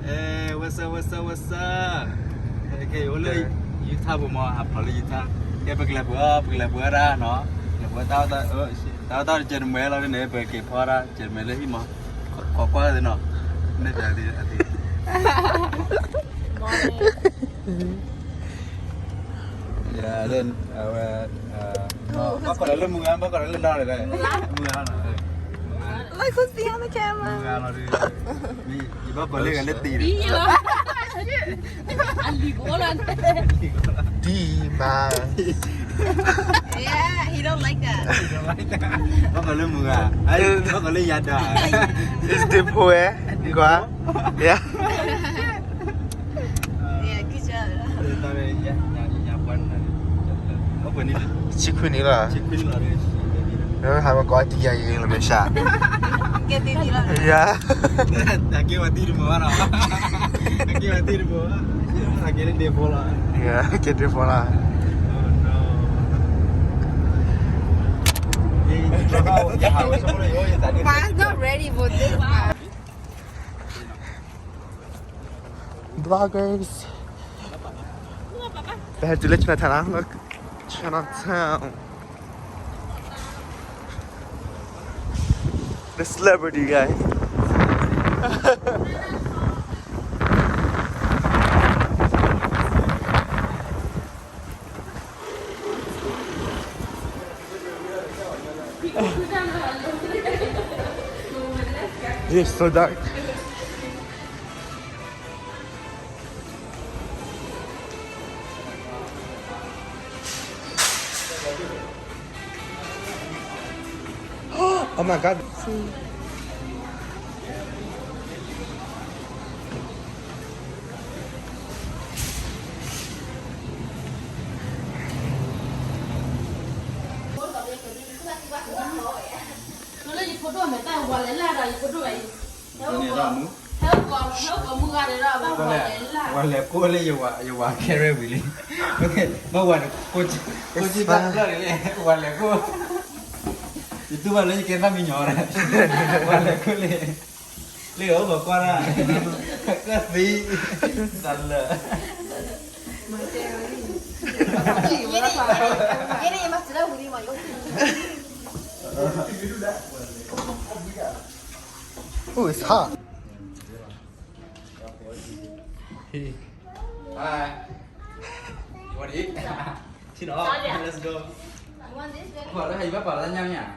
Hey, what's up, what's up, what's up? ခဲအံၤအိၣ်လၢ Utah ပူၤမး, ဟးဖျိးလၢ Utah. ကဲ ပကလဲၤပှ့ၤအီၣ်, ပကလဲၤပှ့ၤအီၣ်တၢ်နီၤ. လဲၤပှ့ၤတၢ်အီၣ်တၢ်, တၢ်အီၣ်တၢ်တကဲးတမဲလီၤန့ၣ် ပက့ၤဖီတၢ်ကဲးတမဲလၢဟံၣ်မး. ခိးကွၢ်သ့နီၤ. မ့ၢ်တဲအသ့, အသ့ ယၤလၢ အဝဲ ဘၣ်ကိးလၢမုၢ်ဂၤ, ဘၣ်ကိးလၢနီၢ်န့ၣ်လဲၣ်, မုၢ်ဂၤနီၤ. Look who's behind the camera. မုၢ်ဂၤနီၤဒီး, ယဘၣ်ကိးလၢဂၤလၢတံၤဒီး အလံၤဘိလီၤ, တံၤမး. Yeah, he don't like that. ဘၣ်ကိးလၢမုၢ်ဂၤ, ဘၣ်ကိးလၢယၤဒီး It's the boy, ကွၢ်. Yeah. Yeah, good job. ဆံခွံနံၣ်လီၤ. ဟးမကိးတံၤယၤအံၤလၢမ့ၢ်ဆှး, ကဲတံၤလီၤ. Yeah. အကဲဝဲတံၤတဘိနီၤ, အကဲဝဲတံၤတဘိ, အကဲလၢဒ့ဖိလီၤ. Yeah, ကဲဒ့ဖိလီၤ. But I'm not ready for this one. Vloggers. ပဟဲတုၤလၢ Chinatown နီၤ, Chinatown. The celebrity guy. It's so dark. Oh my God. Help, help မုၢ်ဂၤဒီး ဘၣ်ဝဲလဲၣ်လၢ် ဝဲလဲၤကိၣ်လၢယဝၤ ယဝၤ carry ဝံၤလံ, ဘၣ်ဝဲကိၣ် ကိၣ်ကံတၢ်တဖျၢၣ်န့ၣ်လံ, ဝဲလဲၤကိၣ်, ယတူၢ်ဘၣ်လၢယကဲတၢ်မံညီၤဒီး ဝဲလဲၤကိၣ်လံ, လၢအအိၣ်ပကွၢ်ဒၣ်, ကသံ, တၢ်လၢာ် Ooh, it's hot. Hey. Hi. You wanna eat? Sit up. Let's go. You want this, baby? Come on, let's have you back, let's have you. Yeah.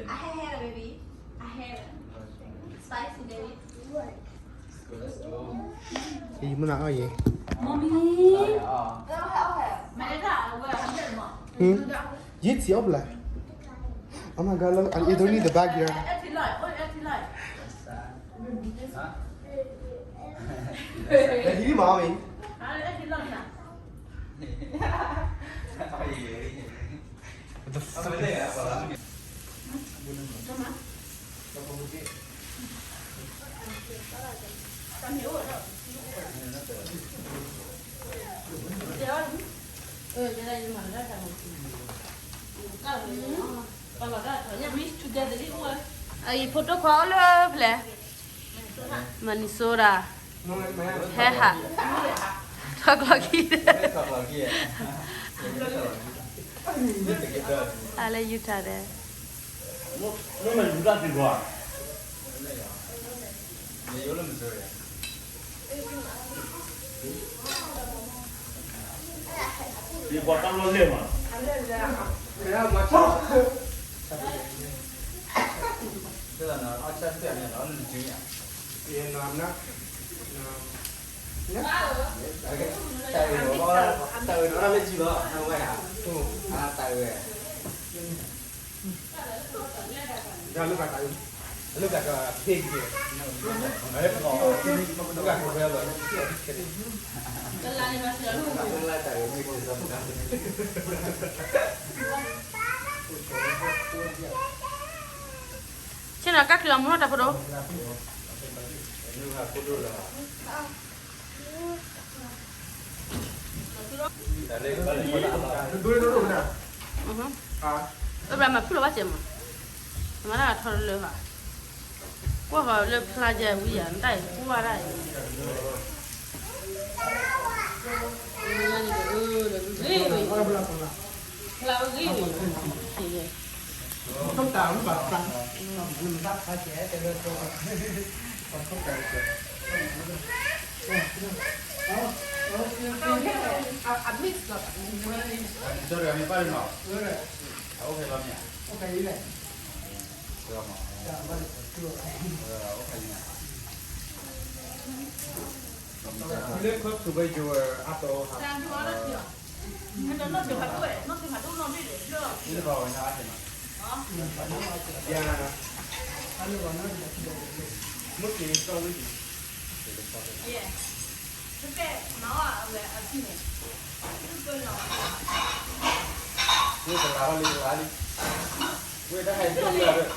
I had, had a baby. I had a spicy baby. Let's go, let's go. Hey, you wanna, oh, yeah. Mommy. Oh, yeah, oh. Hmm? Yiti obla. Oh my God, look, you don't need the bag here. Hey, you mommy. What the fuck? Reach together, it work. အံၤ photo ခွါအိၣ်လၢဖဲလဲၣ်, Minnesota. ဟဲဟး ထီၣ်ကျီခံ, အလၢ Utah ဒီး ဒီးပှၤတၢ်လီၢ်လဲၢ်မး. ဆ့ၣ်နီၤ ကၢ်ချံးလီၤမူထီၣ်တၢ်ဖိဒိၣ်. အ�ဘျါမၤဖုၣ်လီၤဘၣ်စဲးမး, မၤတၢ်ထီတလၢဘၣ်. ကွၢ်ဃီၤလၢဖျါယဲဝံၤယၤ တၢ်အံၤကွၢ်ဒၣ်အံၤ, မ့ၢ်န့ၣ် အၢ ဒီးဂ့ၤဝဲ, ဖျါဝဲဂ့ၤဝဲ, Live close to where you were at the old house. Uh, in the car, in the house, no? Yeah. Mostly in South Region. Wait, the loud, the loud. Wait, the high, the loud.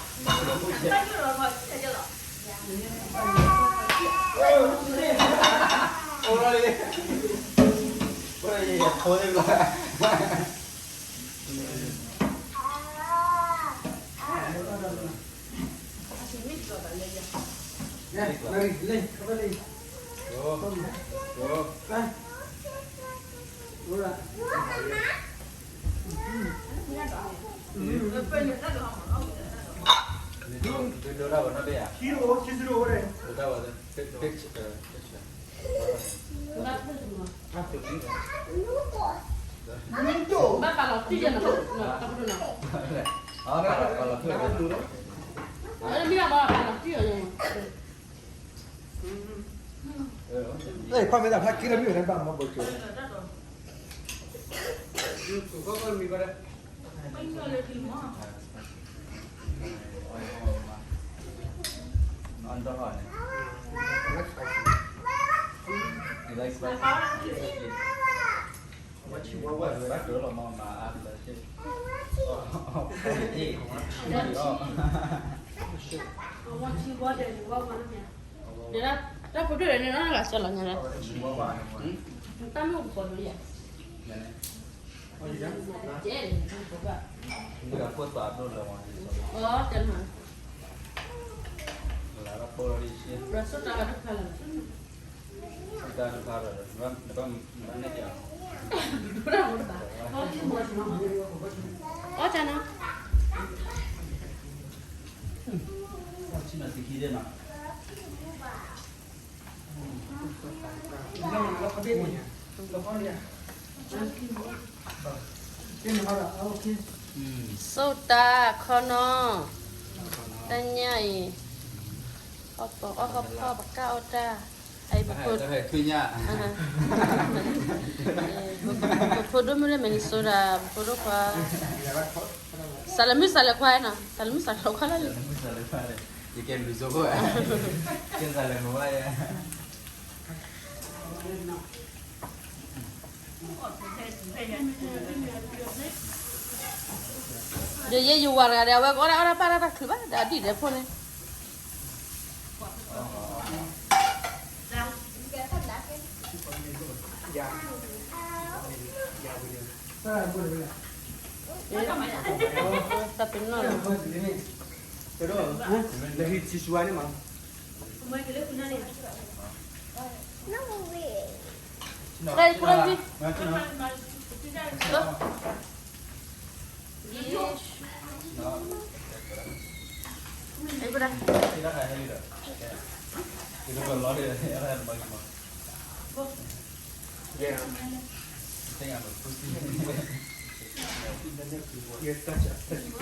Ê, khoan, mẹ ta phát kia mẹ ta bác mă bầu trời. Tao pô tui ni nó là sao lỏ nhà đấy. Tao mua của nó vậy. Chết. Ủa, chân hả? Rồi số tao là rất là. Ủa, chân hả? Sô ta khô no, ta nha ê, ơ, ơ, ơ, ơ, baka ota, ê, bô, bô phô đô mê lê Minnesota, bô phô đô khóa, sale mê sale khóa nè, sale mê sale khóa lê. Dê yé yû wa rga dê, a wẹ k'o, ôda, ôda, bá dá t'a khuiba, dá dí dê phone. T'a pê nô. Đây, cô đây đi. Ơ. Ê, cô đây. Yeah. You're such a, such a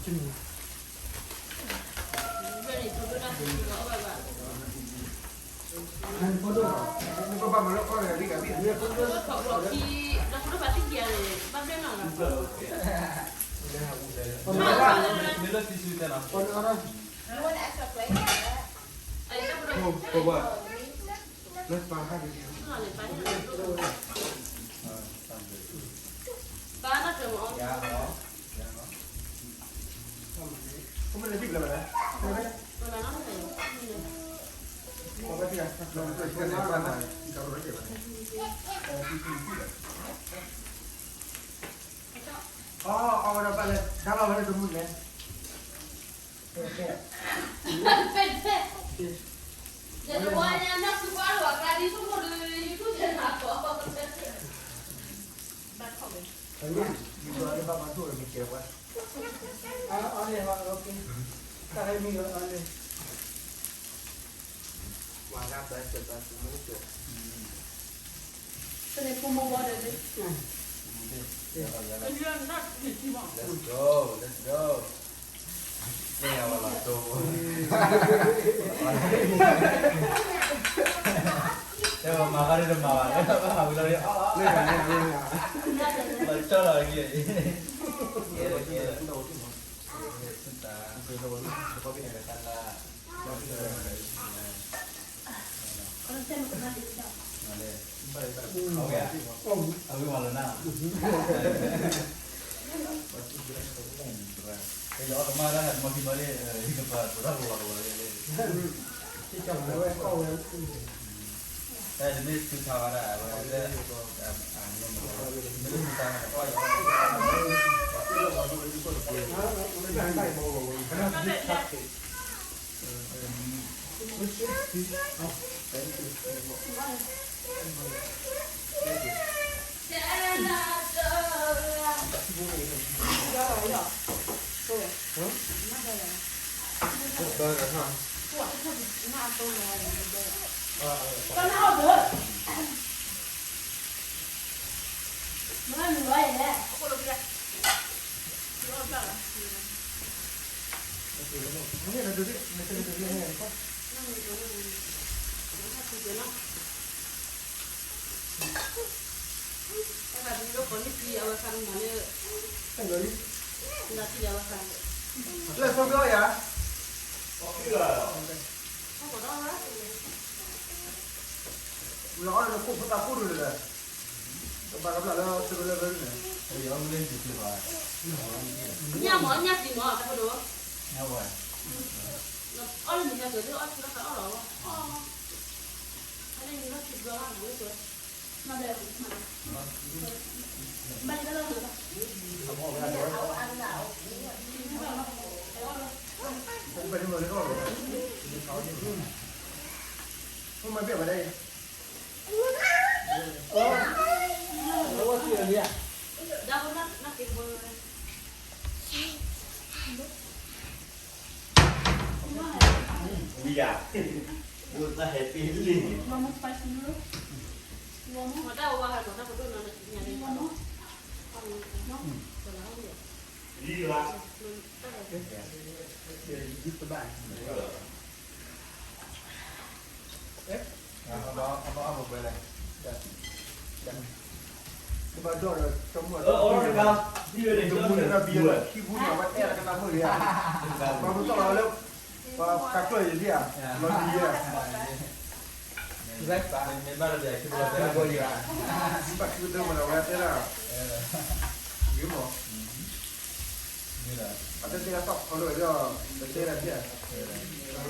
king. Let's buy her. Let's buy her. Let's go, let's go. တဲဝဲမၤဂၤဒီးမၤဘၣ်, ဝံၤလီၤဒီး လီၤကၠီလီၤက့ၤ, ကဲလီၤကဲလီၤ, တၢ်, တၢ်လၢ အဝဲမၤလီၤနၢ်, အဝဲမၤလီၤနၢ်, အဝဲမၤလီၤနၢ်, အဝဲမၤလီၤနၢ်, တၢ်တမ့ၢ်သူၣ်ထီၣ်ဝဲဒၣ် အဝဲ မ့ၢ်သူၣ်ထီၣ်ဝဲဒၣ် လၢၢ်ဆိဘျီယၤ, လီၤအီၣ်လၢခိၣ်ဖိသၣ်ခိၣ်ဒိၣ်လၢ, ကဘၣ်ကဘျၣ်လၢသရၢလၢဘၢန့ၣ်, ညၣ်မီၤ ညၣ်သံမီၤ တၢ်ဖိဒိၣ်, အီၣ်လၢမုၢ်ညါကၢၤ အီၣ်ထံလီၤသးအီၣ်လီၤ, အီၣ်, အန့ၣ်မီၤထံဘျီလၢကၢၤ ဝံၤယၤ, ဘိသၣ်ဟဲပ့ၤလံန့ၣ်, လံလၢ, အဘၣ်အဘၣ်အဘၣ်ဘၣ်လဲၣ်, ကဘၣ်ဒီးဒီး ကမူၣ်အတၢ်, ကမူၣ်လၢဘံယၤလၢခံပူၤန့ၣ် အဝဲအဲၣ်လၢကနၣ်မုာ်လံဧါ, ပှၤမုၢ်ကီၢ်လီၤလၢ, ပှၤကးကျၢၢ်ယံၤလံဧါ, လီၤဒံးဧါ, မ့ၢ်ဘၣ်တဘၣ်ခံဘၣ်တဘၣ်, ဘၣ်ခံဘၣ်တဘၣ်မ့ၢ်လီၤဝဲတဲဒၣ်, ဂ့ၤမး, အတတဲတၢ်သီၣ်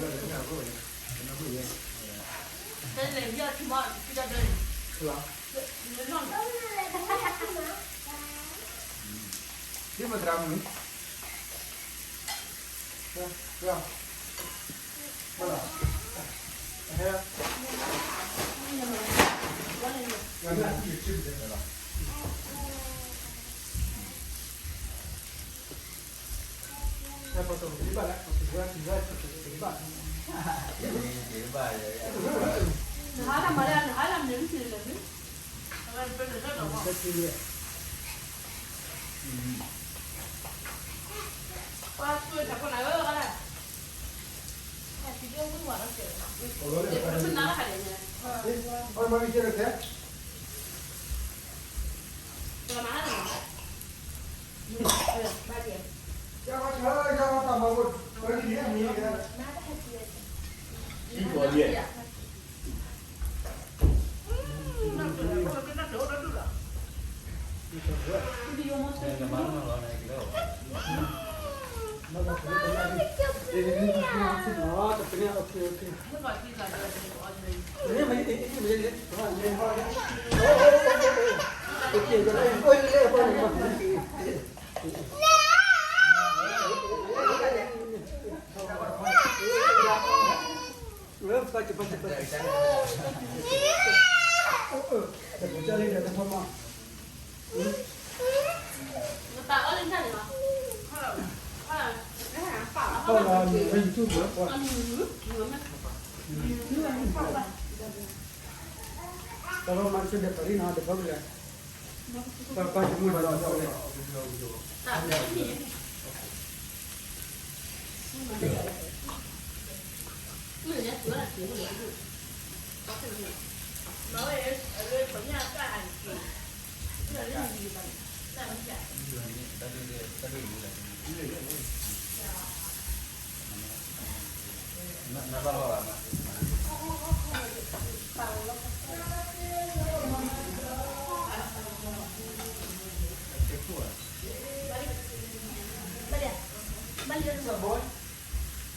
ခီလၢဝဲဒီး, တတဲဒၣ်ဒ်, တလဲၤယီၢ်ထံမီၢ်တံၤဒီး, ဒ်မသရၣ်မုၣ်,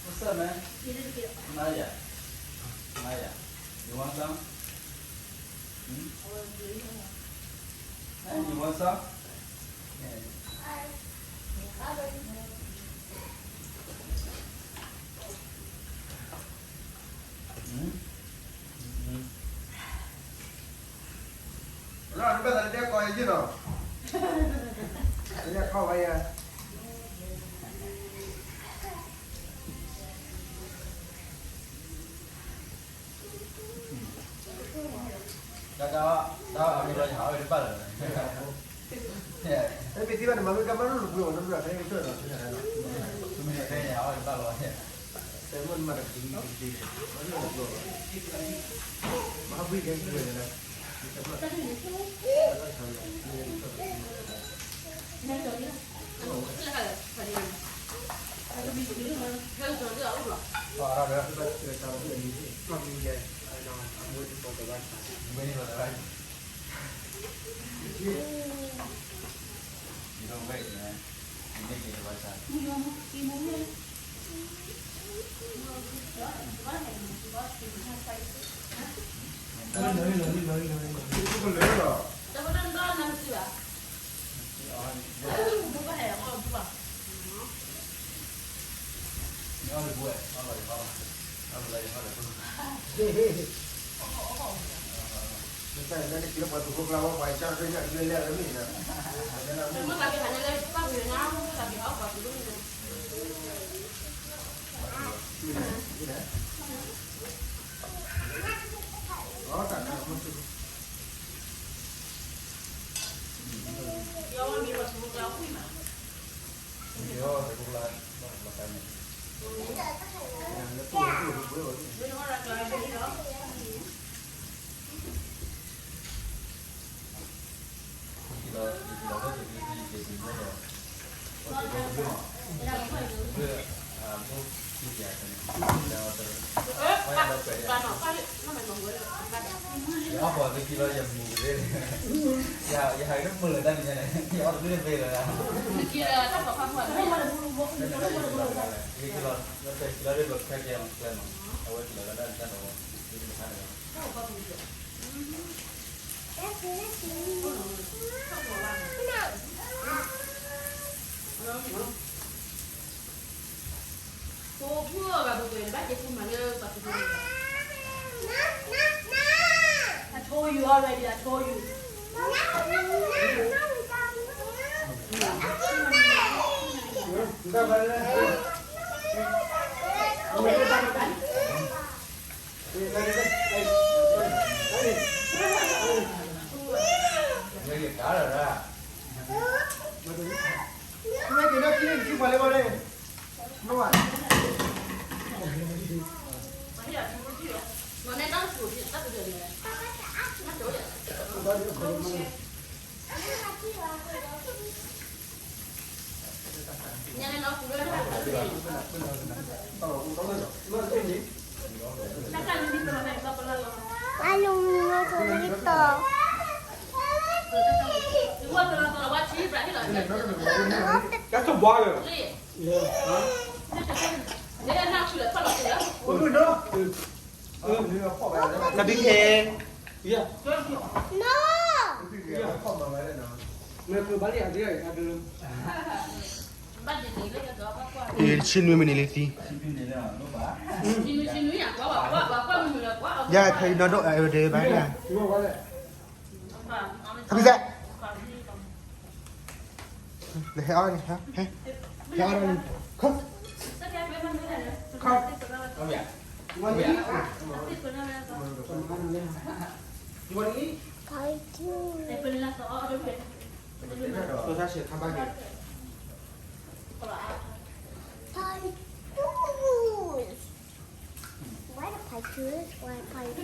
What's up, man? Maya. Maya. You want some? Hmm? Hey, you want some? Yeah. Hmm? Hmm? Rau ni bá tha dé koi yí lọ. Dé koi wa ya. Dá, dá, dá, a mí lo ya, a ver, palo. Ê, mì thíbၢ်န့ၣ် မၤမ့ၢ်ကမၣ်လူၤပှ့ၤအီၤ နမ့ၢ်ဖဲန့ၣ် အဝဲတဘၣ်လီၤ. တဲမ့ၢ်နမၤတက့ၤက့ၤ မၤဘှံးကဲကွံာ်ဝဲန့ၣ်လီၤ. I told you already, I told you. အလူမီၤကလံတီၤ ကၢ်တဘွါလၢ နဘီခဲ နဘီခဲ ဆ့နွံမံးနံးလံသံ ယဖဲနီၣ်ဒိၣ်အဒဲဘၣ်ဒၣ် ဟဲကစဲး လဲၤဟဲအီၣ်န့ၣ် ဟဲ ဟဲအီၣ်န့ၣ် ခီ ခီ Why the pictures? Why pictures?